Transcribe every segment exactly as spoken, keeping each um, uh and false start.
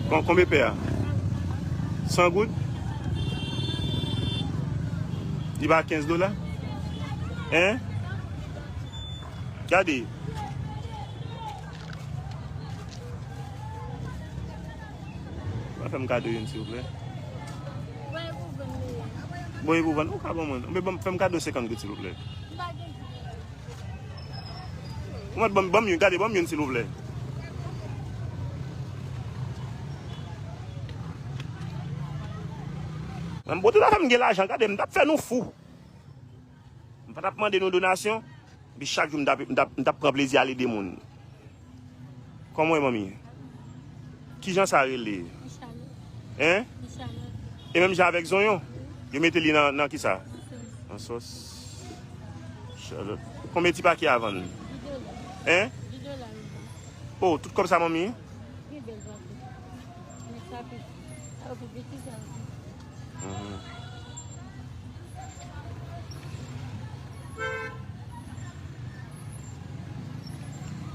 Kon-, konbyen pè a? San goud? Li pa kenz dola? Hein? Gade. Pa fè m kado youn, silvouplè. Bon, e pou vann. Ou ka ban mwen. Men ban m, fè m kado senkant goud, silvouplè. Ou mèt ban m, ban m youn, gade, ban m youn, silvouplè. Mwen, bon, tout afè m gen lajan, gade, m t ap fè nou fou. M pa t ap mande nou donasyon, epi chak jou m t ap, m t ap, m t ap pran plezi al ede moun. Kòman w ye, manmi? Kijan sa rele? Hein? E menm jan avèk zonyon? Yo mete li nan, nan kisa? Nan sòs. Chalòt. Konbyen ti pake a vann? Hein? Oh, tout kòb sa, manmi? Mhm.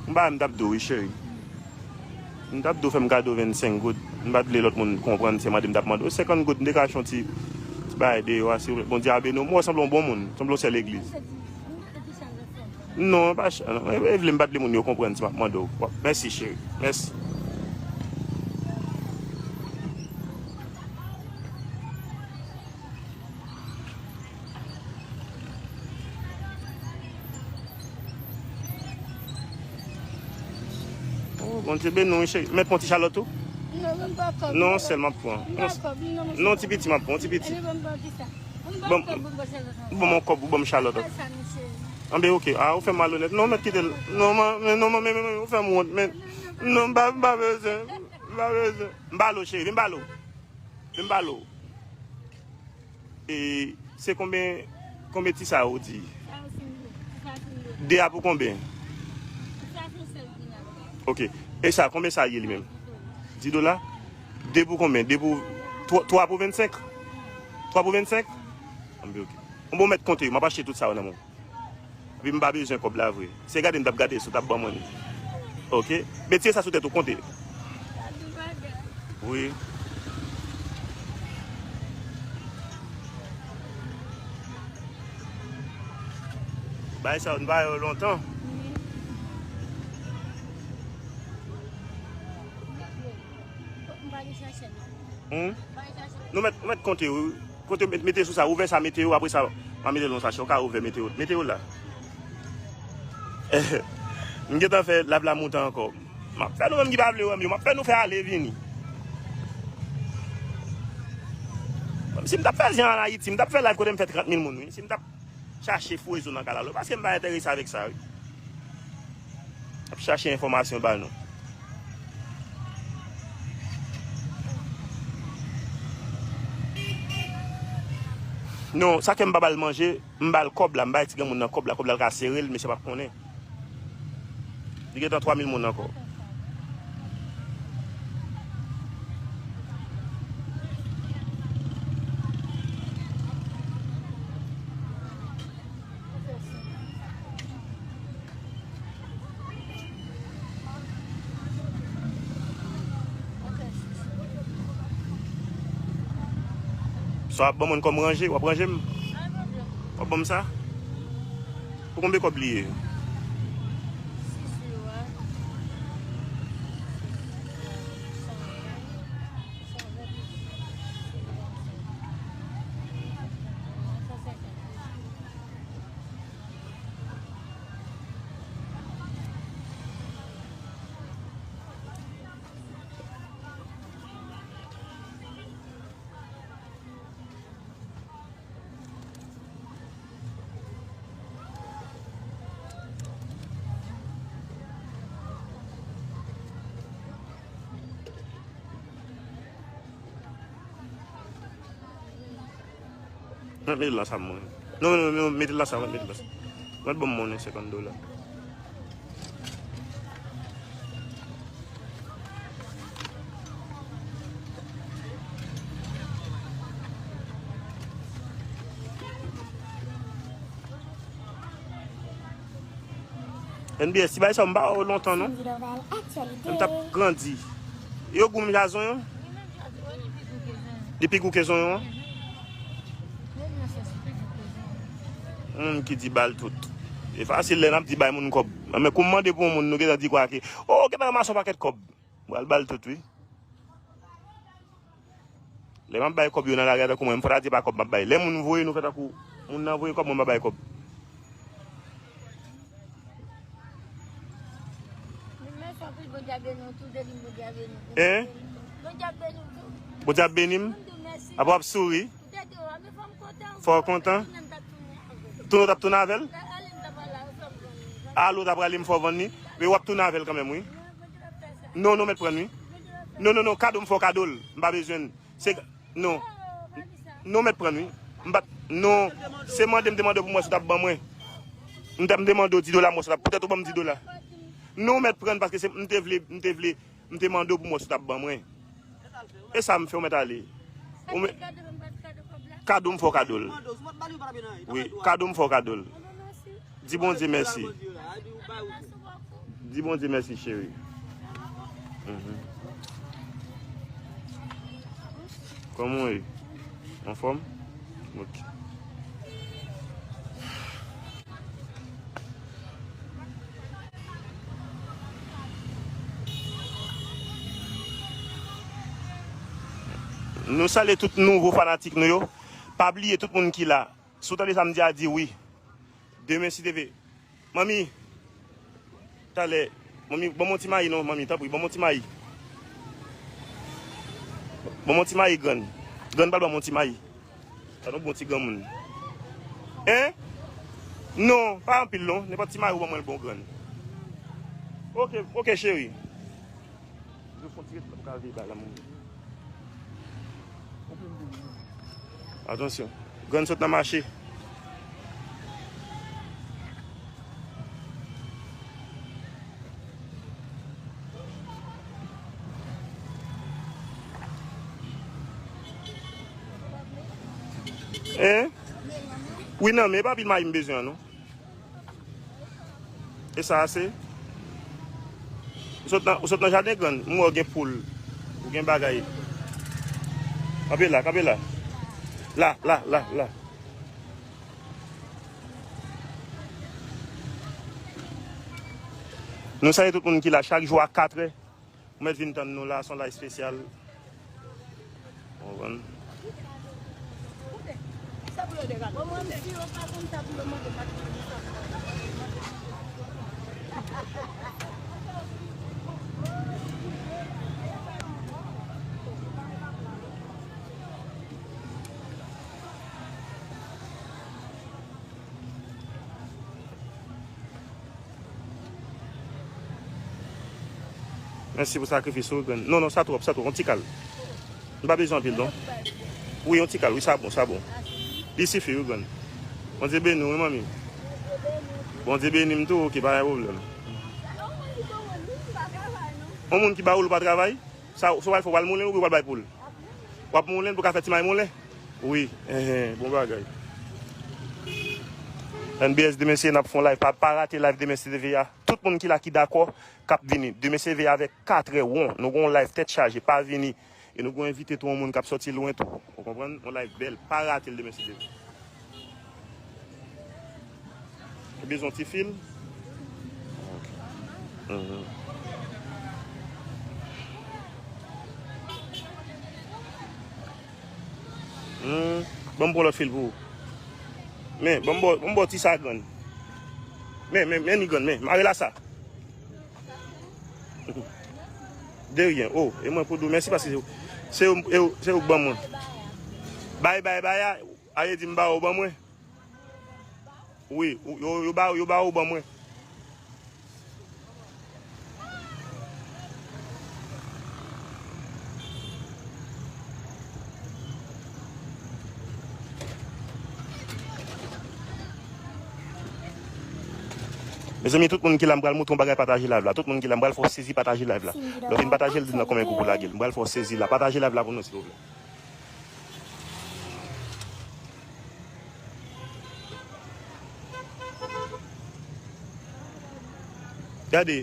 M pa, m t ap di w wi, cheri. M t ap di w fè m kado vennsenk goud. M pa t vle lòt moun konprann se mande m t ap mande w senkant goud. M te ka achte yon ti, ti bagay deyò a, silvouplè. Bondye a beni w. M wè w sanble yon bon moun. Sanble yon sè legliz. Non, pa ch-, non, e, e vle m pa t vle moun yo konprann si m ap mande w. Bon, mèsi, cheri. Mèsi. Oh, Bondye beni w, cheri. Mèt pran ti chalòt tou? Non, mwen pa kòb. Non, sèl m ap pran. Mwen pa kòb, non, non, ti piti m ap pran, ti piti. Ban m kòb, ban m kòb, ban m chalòt. Anben, oke. Ah, ou fè m malonèt. Non, mèt kite l. Non, man, men, non, man, men, men, men, ou fè m wont, men. Non, m pa, m pa bezwen. M pa bezwen. M ba l ou, cheri, vin ba l ou. Vin ba l ou. E, se konbyen, konbyen ti sa ou di? De a pou konbyen? Oke. E sa, konbyen sa ye li menm? Dis dola? De pou konbyen? De pou, twa, twa pou vennsenk? Twa pou vennsenk? Anben, oke. Bon, mèt konte, m ap achte tout sa yo nan men w. Epi m pa bezwen kòb la vre. Se gade m t ap gade si w t ap ban mwen li. Oke. Met sa sou tèt ou, konte. Wi. Bagay sa yo, n pa wè yo lontan. Hmm? Nou mèt, nou mèt konte, wi. Kote met-, mete sou sa, ouvè sa, mete yo, apre sa, m a mete l nan sachè, ou ka ouvè, mete yo, mete yo la. M gentan fè lab la moute ankò. M ap fè nou menm ki pa vle wè m yo, m ap fè nou fè ale vini. Si m t ap fè jan an Ayiti, m t ap fè live kote m fè trant mil moun, wi. Si m t ap chache foure zo nan kalalou, paske m pa enterese avèk sa, wi. Ap chache enfòmasyon ba nou. Non, sa ke m pa ba l manje, m ba l kòb la, m bay ti granmoun nan kòb la, kòb la l ka sere l, mesye p ap konnen. Li gentan twa mil moun ankò. Sa w ap ban mwen kòm ranje, w ap ranje m? W ap ban m sa? Pou konbyen kòb li ye? Mwen mete l nan sa mwen. Non, non, non, mete l nan sa, mwen mete l nan sa. Mwen ban m monnen senkant dola. N B S, ti bagay sa yo, m pa wè yo lontan, non. M t ap grandi. Yo gou menm jan zonyon? Li pi gou ke zonyon an? Moun ki di ba l tout. E fasil lè n ap di bay moun kòb. Men kou m mande pou yon moun, nou gentan di kwa ke, o, gentan ranmase yon pakèt kòb. Pral ba l tout, wi. Lè m ap bay kòb yo nan lari a, tankou mwen, m fò ta di pa kòb m ap bay. Lè moun voye nou fè tankou moun nan voye kòb, mwen m ap bay kòb. Mèsi anpil, Bondye a beni w tou, Deline, Bondye a beni w. Hein? Bondye a beni w tou. Bondye ap beni m. Mwen di w mèsi. Apre w ap souri. Ou te di w, men fò m kontan. Fò w kontan. Tounen w t ap tounen avè l. Tounen w t ap tounen avè l? Alo, w t ap rale m fò w vann li. Men w ap tounen avè l kanmenm, wi. Non, non, mèt pran l, wi. Non, non, non, kado m fè w kado l. M pa bezwen l. Se, non. Non, mèt pran l, wi. M pa t, non. Se mande m te mande w pou m wè si w t ap ban mwen. M te, m te mande w di dola, m wè si w t ap, poutèt ou ban m di dola. Non, mèt pran l, paske se, m te vle, m te vle, m te mande w pou m wè si w t ap ban mwen. E sa m fè w mèt ale. Ou mèt, kado m fè w kado l. Wi, kado m fè w kado l. Di Bondye mèsi. Di Bondye mèsi, cheri. Mhm. Kòman w ye? Anfòm? Ok. Nou salye tout nouvo fanatik nou yo. Pa bliye tout moun ki la. Si w tande sa m di a, di wi. Demen si T V. Manmi, talè, manmi, ban m yon ti mayi non, manmi, tanpri, ban m yon ti mayi. Ban m yon ti mayi, grann. Grann pral ban m yon ti mayi. Sa nou bon ti granmoun. Hein? Non, pa anpil non. Nenpòt ti mayi ou ban mwen l bon, grann. Ok, ok, cheri. Yo fon ti ret la pou ka veye bay la moun. Atansyon. Grann sot nan mache. Hein? Wi, nan men, pa pil mayi m bezwen an, non. E sa ase? Ou sot nan, ou sot nan jaden grann, m wè w gen poul, ou gen bagay. Kanpe la, kanpe la. La, la, la, la. Nou salye tout moun ki la chak jou a katrè. Ou mèt vin tann nou la, se yon live espesyal. Ou konprann? Mèsi pou sakrifis ou, grann. Non, non, sa twòp, sa twòp. Yon ti kal. M pa bezwen anpil, non. Wi, yon ti kal, wi, sa bon, sa bon. Li sifi, wi, grann. Bondye beni w, wi, manmi. Bondye beni m tou, ok, pa gen pwoblèm. Yon moun ki ba ou l pa travay? Sa, sa w pral fè, w pral moulen oubyen w pral bay poul? W ap moulen pou w ka fè ti may moulen? Wi, enhen, bon bagay. N B S demen se n ap fè yon live. Pa, pa rate live demen se veye a. Tout moun ki la ki dakò, k ap vini. Demen se veye avèk katrè won. Nou gen yon live tèt chaje. Pa vini. E nou gen yon envite tou, yon moun k ap sòti lwen tou. Ou konprann? Yon live bèl. Pa rate l demen se veye. Ou bezwen yon ti fil? Ok. Mhm. Hmm. Ban m pran lòt fil pou ou. Men, ban m ba w, ban m ba w ti sa, grann. Men, men, men ni, grann, men. Mare la sa. De rien. Oh, e mwen pou di w mèsi paske se, se, se, se ou k ban mwen. Bay, bay, bay a. Aye di m ba ou ban mwen. Wi, ou, yo, yo ba, yo ba ou ban mwen. Mezanmi, tout moun ki la, m pral montre yon bagay, pataje live la. Tout moun ki la, m pral fè w sezi, pataje live la. Lè w fin pataje l, di m nan konbyen gou pou lage l. M pral fè w sezi la. Pataje live la pou nou, silvouplè. Gade.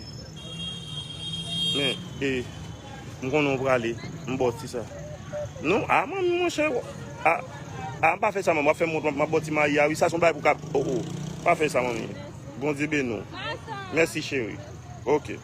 Men, e, M konnen w prale. M ba w ti sa. Non, a, manmi, monchè. A, a, pa fè sa, manmi. W ap fè m wont, m ap ba w ti mayi a, wi. Sa se yon bagay pou kap. O, o. Pa fè sa, manmi. Bondye beni w. Mèsi, cheri. Ok.